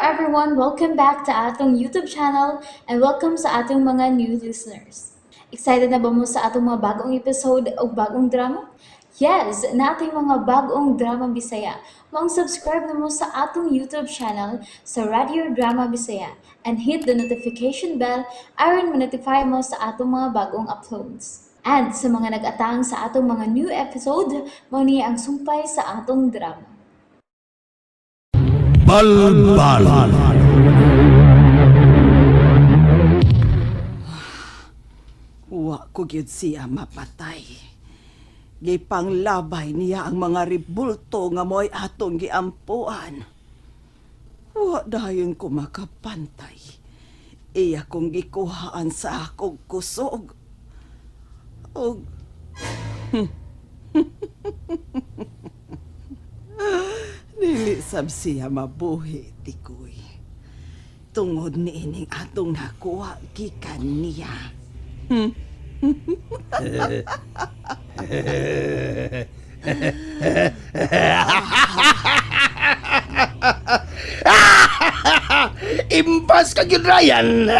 everyone! Welcome back to atong YouTube channel and welcome sa atong mga new listeners. Excited na ba mo sa atong mga bagong episode o bagong drama? Yes, nating mga bagong drama Bisaya. Maong subscribe na mo sa atong YouTube channel sa Radio Drama Bisaya and hit the notification bell aron ma-notify mo sa atong mga bagong uploads. And sa mga nag-atang sa atong mga new episode, mao ni ang sumpay sa atong drama. Balbal. Wa ko gyud siya mapatay. Gipanglabay niya ang mga ribulto nga mo'y atong giampuan. Wa dayon ko makapantay. Iya kong gikuhaan sa akong kusog. Og dili sab siya mabuhi, tikoy. Tungod niining atong nakuha gikan niya. Imbas ka gyud, Ryan.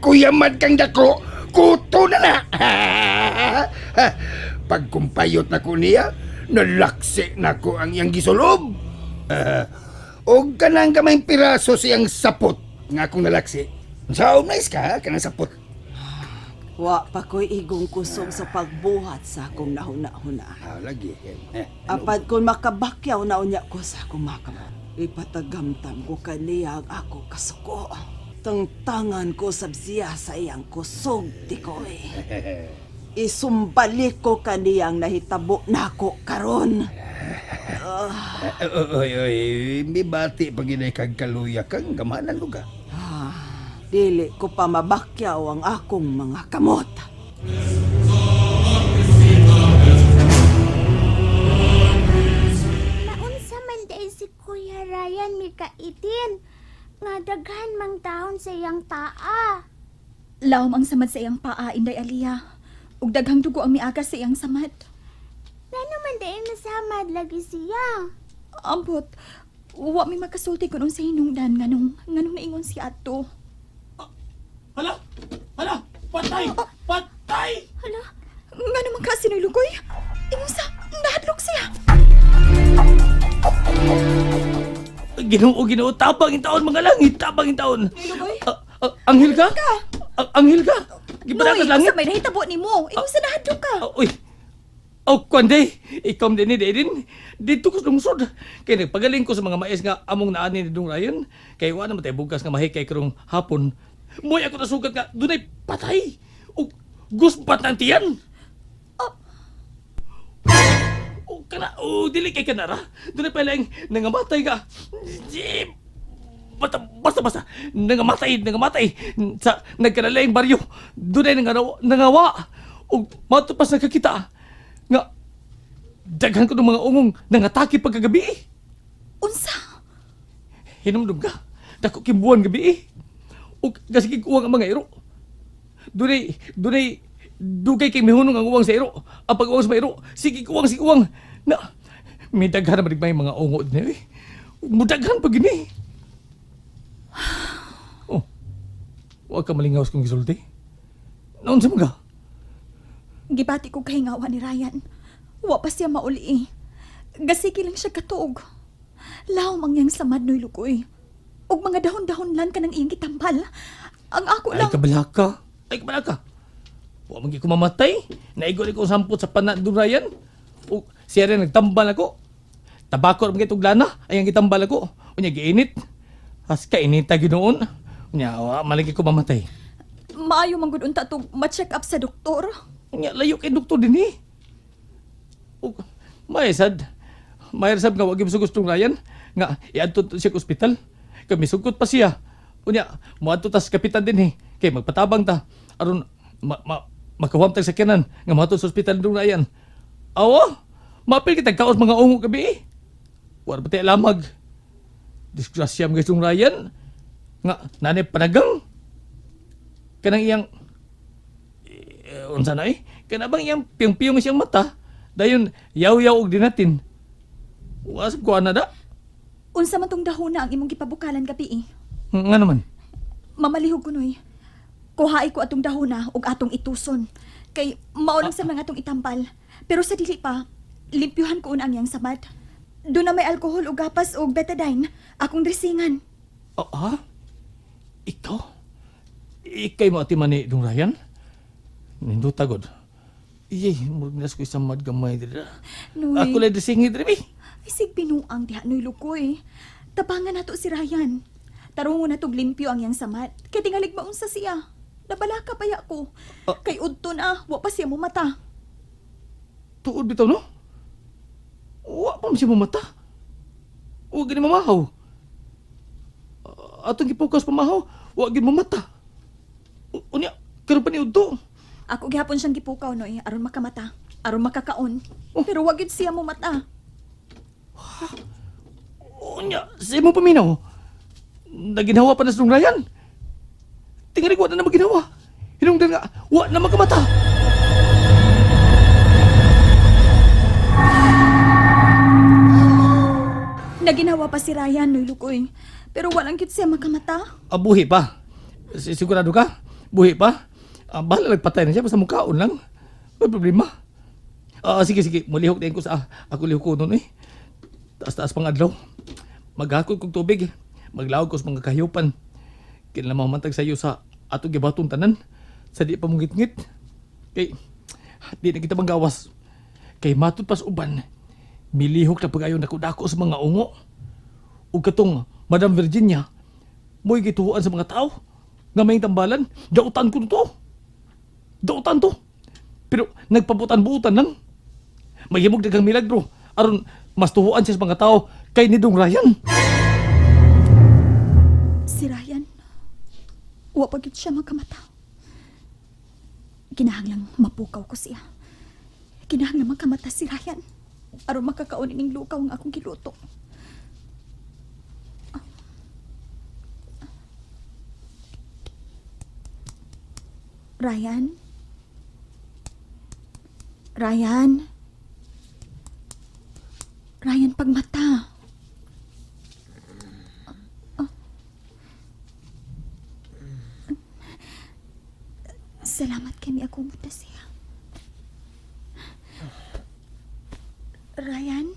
Kuya man kang dako, kuto na na. Pagkumpayot na ko niya, nalaksi na ko ang iyang gisulob. Og kanang gamay piraso siyang sapot nga akong nalaksi. Sa nice ka, kanang sapot. Wa pa ko'y igong kusog sa pagbuhat sa akong nahuna-huna. Ah, lagi. Eh, Apad kung makabakyaw na unya ko sa akong makamot. Ipatagamtam ko kaniya ang ako kasuko. Tangtangan ko sab siya sa iyang kusog, tikoy. Isumbalik ko kaniyang nahitabo nako karon. Oy, oy, may bati pag inay kag kaluya kang gamanan lugar. Ah, dili ko pa mabakyaw ang akong mga kamot. Naunsa man day si Kuya Ryan mikaitin nga daghan mang taon sa iyang paa. Lawom ang samad sa iyang paa, Inday Aliya. Ug daghang dugo ang miagas sa iyang samad. Ngano man day nasamad lagi siya. Ambot, wa mi makasulti kun unsa hinungdan nganong naingon siya ato. Hala! Hala! Patay! Patay! Hala, ngano man ka sinoy lugoy? Ingon sa nahadlok siya. Ginoo, Ginoo, tabang yung taon mga langit, tabang yung taon. Lugoy? Ah, ah, anghel ka? Ka? Ah, anghel ka? Gipadakas Noy, langit? unsa may nahitabo nimo? Ingon sa nahadlok ka. Ah, uy. Oh, kwande, ikaw din ni din. Dito ko sa lungsod. Kaya nagpagaling ko sa mga mais nga among naani ni Dong Ryan. Kay wa naman tayo bugas nga mahikay karong hapon. Moy ako nasugat nga dunay patay. O guspat ng tiyan. Oh. O kana, o dili kay kanara. Dunay pa lang nangamatay ka. Di, basta basta basta nangamatay nangamatay sa nagkalalayng baryo. Dunay nangawa. O mato pa sa kakita nga daghan ko ng mga ungong nangatake pagkagabi. Unsa? Hinumdum ka. Dako kay buwan gabi eh. Ug gasigig uwang ang mga iro. Dunay dunay dugay kay mihunong ang uwang sa iro. Ang pag-uwang sa mga iro, sige uwang sige uwang. Na may daghan na may mga ungo din eh. Mudaghan pa gini. Oh. Wa ka malingaw sa kong gisulti. Naunsa man ka? Gibati ko kahingawa ni Ryan. Wa pa siya mauli eh. Gasigi lang siya katuog. Lawom ang iyang samad noy lugoy. Ug mga dahon-dahon lang kanang iyang gitambal. Ang ako Ay, lang. kabalaka. Ay, kabalaka. Wa man gyud ko mamatay. Naigo ni ko sampot sa pana doon, Ryan. O, siya rin nagtambal ako. Tabako ra man gyud lana. Ay, ang gitambal ako. Unya, giinit. Has ka, inita ginoon. Unya, wa, malagi ko mamatay. Maayo man gud unta tog ma-check up sa doktor. Unya, layo kay doktor din eh. O, may sad. May sad nga, wag yung gustong Ryan. Nga, iadto to siya sa ospital. Kami sugkot pa siya. Unya, moadto tas kapitan din eh. Kay magpatabang ta. Aron, ma, ma, makahuam tag sakyanan. Nga moadto sa ospital dong Ryan. Awa, mapil kita kaos mga ungo gabi eh. Wala pa tayo lamag. Disgrasya mga gustong Ryan. Nga, nanay panagang. Kanang iyang eh, unsa na eh? Kana bang iyang piyong-piyong siyang mata? Dayon, yaw-yaw og dinatin. Wasap ko ana da. Unsa man tong dahona ang imong gipabukalan gabi eh. Nga naman. Mamalihog ko noy. Kuhaay ko atong dahona ug atong ituson. Kay mao lang sa mga atong itambal. Pero sa dili pa, limpyuhan ko una ang iyang samad. Doon na may alkohol ug gapas ug betadine. Akong dresingan. Ah, ah? Ikaw? Ikay mo ati man ni Dong Ryan? Nindot agad. Iye, murag nas ko isang gamay dira. Noy. Ako lang disingi diri. Ay, sig binuang diha noy lukoy. Tabangan nato si Ryan. Tarungon na tog limpyo ang iyang samad. Kay tingalig maunsa siya. Nabala ka paya ko. Ah. Kay udto na, wa pa siya mumata. Tuod bitaw no? Wa pa man siya mamata. Wa gini mamahaw. Ah, atong gipukas pamahaw, wa gini mamata. Unya, karon pa ni udto. Ako gihapon siyang gipukaw noy aron makamata, aron makakaon. Pero wa gyud siya mumata. Unya, sa imong paminaw. Naginhawa pa na sa Dong Ryan. Tingali wa na na maginawa. Hinungdan nga, wa na magkamata. Naginawa pa si Ryan noy lukoy. Pero walang gyud siya makamata. Ah, buhi pa. Sigurado ka? Buhi pa? Ah, bahala nagpatay na siya, basta mukhaon lang. May problema. Ah, sige, sige. Mulihok din ko sa ako lihok ko noon eh. Taas-taas pang adlaw. Maghakot kog tubig. Maglawag ko sa mga kahiyupan. Kinala mamantag sa iyo sa atong gibatong tanan. Sa di pa mong ngit. Kay, di na kita manggawas. Kay matud pas uban, milihok na pag-ayon dako-dako sa mga ungo. Ug katong Madam Virginia, mo'y gituhuan sa mga tao nga may tambalan, dautan ko to. Dautan to. Pero nagpabutan-butan lang. Mahimog daghang milagro aron mas tuhuan siya sa mga tao kay ni Dong Ryan. Si Ryan, wa pa gyud siya makamata. Kinahanglang mapukaw ko siya. Kinahanglang makamata si Ryan. Aron makakaon ining lukaw ang akong giluto. Ryan? Ryan? Ryan, pagmata. Salamat kay mi ako muta siya. Ryan?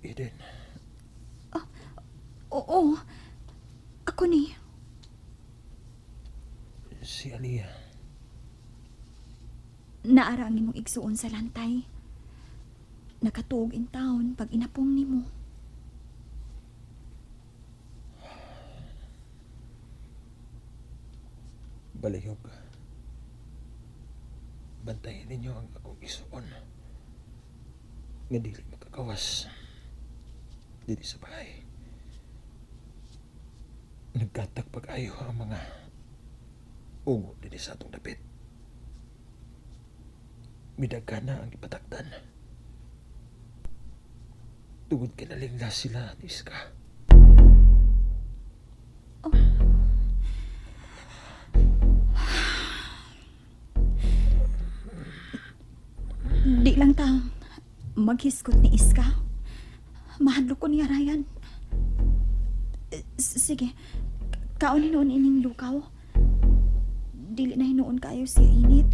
Eden, Oo. Ako ni. si Aliyah. Naara ang imong igsuon sa lantay. Nakatuog in town pag inapong nimo. Balihog. Bantayan ninyo ang akong isuon. Nga dili makakawas. Dili sa balay. Nagkatak pag-ayo ang mga ungo dili sa atong dapit. Midaghan na ang ipatakdan. Tungod kay nalingla sila ni Iska. Di lang ta maghiskot ni Iska. Mahadlok ko niya, Ryan. Sige, kaon hinuon ining lukaw. Dili na hinuon kayo siya init.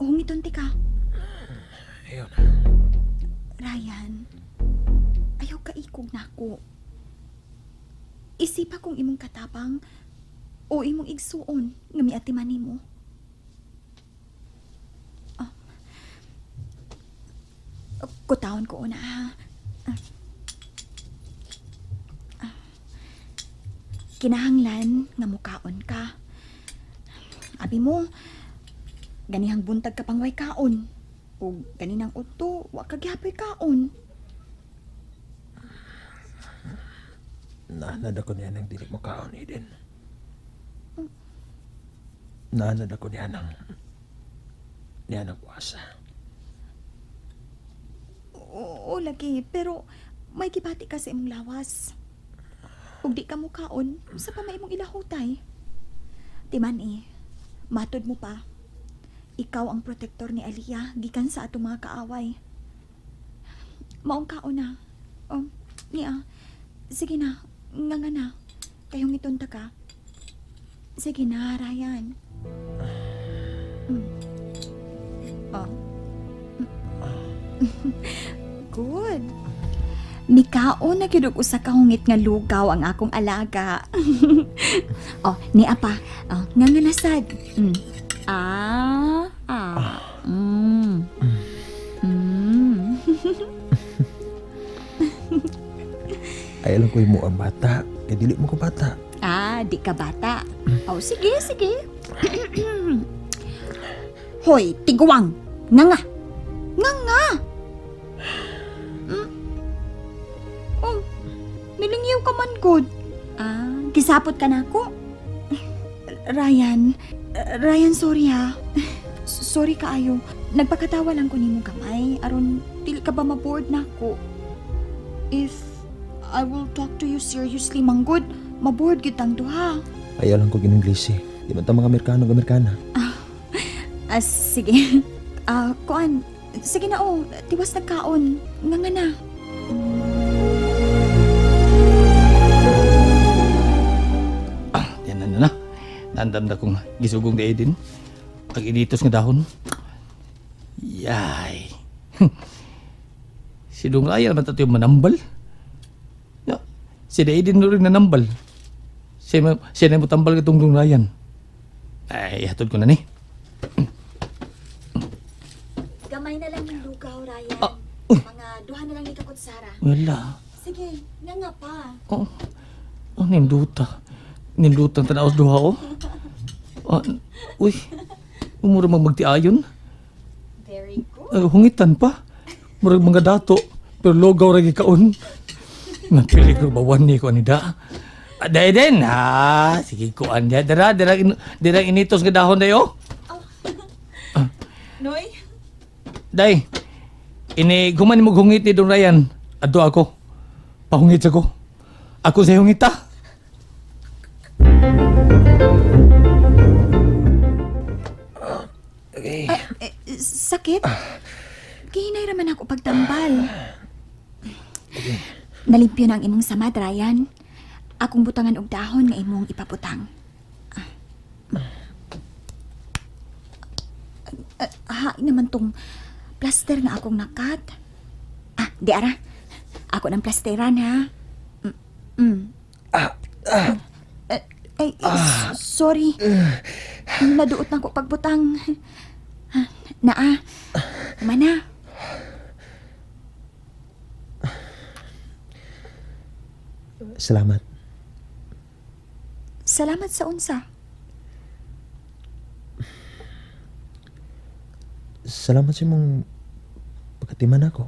Hungiton ti ka. Ayun. Ryan, ayaw ka ikog nako. Isipa kung imong katapang o imong igsuon nga miatiman nimo. Ah. Kutawon ko una ha. Ah. Ah. Kinahanglan nga mukaon ka. Abi mo, ganihang buntag ka pang way kaon. Ug ganinang udto, wa ka gihapoy kaon. Naanad ako niya ng dili mo kaon, Eden. Naanad ako niya ng kuasa. Oo, lagi, pero may gibati ka sa imong lawas. Ug di ka mukaon, sa pa may imong ilahutay. Timan eh, matod mo pa. Ikaw ang protektor ni Aliyah gikan sa atong mga kaaway. Maong kaon na. Oh, niya. Sige na, nga nga na. Kayong itunta ka. Sige na, Ryan. Mm. Oh. Good. Mikaon na gyud og usa ka hungit nga lugaw ang akong alaga. Oh, niya pa. Oh, nga nga na sad. Mm. Ah, ah. Mm. Mm. Ay, alam ko mo ang bata. Kay dili mo ko bata. Ah, di ka bata. Oh, sige, sige. Hoy, tiguang. Nga nga. Nga nga. Mm. Oh, nilingyaw ka man good. Ah, gisapot ka na ako. Ryan, Ryan, sorry ha. Sorry kaayo. Nagpakatawa lang ko nimo gamay aron dili ka ba maboard na ako. If I will talk to you seriously, manggod, maboard gyud tang duha. Ay, alam ko ginenglisi. Di man ta mga Amerikano ng Amerikana. Ah, sige. Ah, kuan. Sige na oh, tiwas nagkaon. Nga nga na. Yan na na na. Nandam na kong gisugong di din. Pag initos nga dahon. Yay. Si Dong Ryan naman tato yung manambal. Ya, si Daidin na rin nanambal. Siya na mo tambal katong Dong Ryan. Ay, hatod ko na ni. Gamay na lang yung lugaw, Ryan. Ah, uy. Mga duha na lang ni kakutsara. Wala. Sige, nga nga pa. Oh, oh ninduta. Ninduta ang tanaos duha oh. Oh, uy, umura mang magtiayon. Very good. Hungitan pa. Murag mga dato. Pero logaw ra kaon. Napiligro bawan ni ko anida. Aday din ha. Sige ko anya. Dara dara dara initos nga dahon dayo. Noy? Day. Ini guman mo hungit ni Don Ryan. Adto ako. Pahungit sa ko. Ako sa hungita. Okay. Eh, sakit? Gihinay raman ako pagtambal. Nalimpyo na ang imong samad, Ryan. Akong butangan og dahon nga imong ipabutang. Ah. Ah, hain naman tong plaster nga akong nakat. Ah, di ara. Ako ng plasteran, ha? Mm. Mm. Eh, ay, sorry. Naduot na ko pagbutang. Ah, naa. Mana. Salamat. Salamat sa unsa. Salamat sa imong pagkatiman ako.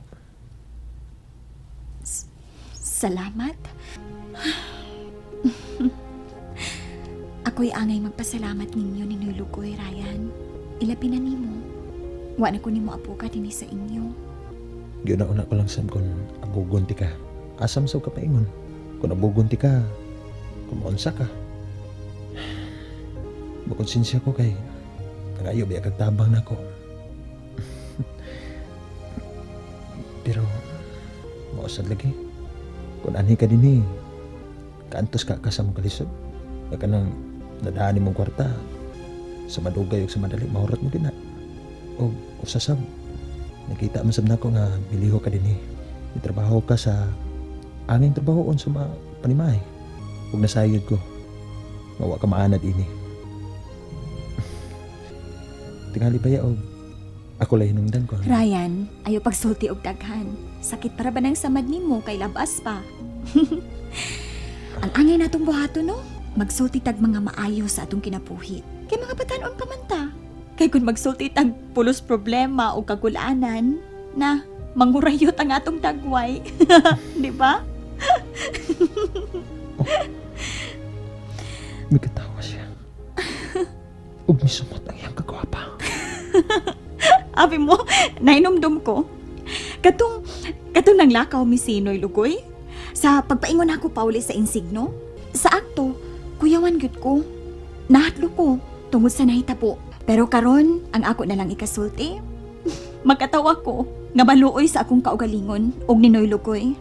Salamat. Ako'y angay magpasalamat ninyo ni Noy Lugoy, Ryan. Ilabi na nimo. Wa na ko nimo apuka dinhi sa inyo. Giuna-una ko lang sab kung abugon ti ka. Asam sa ka paingon. Kung abugon ti ka, kung maunsa ka. Makonsensya ko kay nangayo biya kag tabang nako. Pero mausad lagi. Kung anhi ka dinhi, kaantos ka ka sa mong kalisod. Baka nang nadaan nimong kwarta sa madugay ug sa madali mahurot mo gina. O usasab nakita man sab nako nga biliho ka dinhi. Mitrabaho ka sa anging trabahoon sa mga panimahe. Ug nasayod ko nga wa ka maanad ini. Tingali ba ya og ako lay hinungdan ko. Ryan, ayo pagsulti og daghan. Sakit para ba ng samad nimo kay labas pa. Ang angay natong buhaton no, magsulti tag mga maayo sa atong kinabuhi. Kay mga batan-on pa man ta. Kay kung magsulti tag pulos problema o kagulanan, na mangurayot ang atong dagway. Di ba? Migatawa siya. Ug misumot ang iyang kagwapa. Abi mo, nainomdom ko. Katong, katong nanglakaw mi Sinoy Lugoy. Sa pagpaingon ako pauli sa insigno, sa akto, kuyawan gyud ko. Nahatlo ko tungod sa nahitabo. Pero karon, ang ako na lang ikasulti. Makatawa ko. Nga maluoy sa akong kaugalingon og ni Noy Lugoy.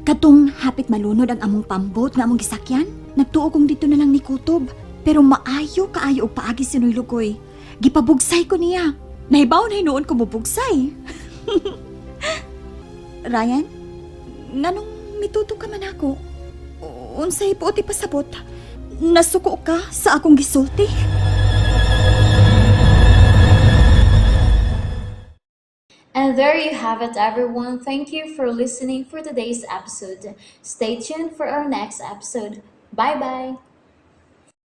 Katong hapit malunod ang among pambot nga among gisakyan, nagtuo kong dito na lang ni Kutob. Pero maayo kaayo og paagi si Noy Lugoy. Gipabugsay ko niya. Nahibaw na hinuon ko mubugsay. Ryan, nganong mituto ka man ako? Unsay puot ipasabot? Nasuko ka sa akong gisulti? And there you have it, everyone. Thank you for listening for today's episode. Stay tuned for our next episode. Bye bye.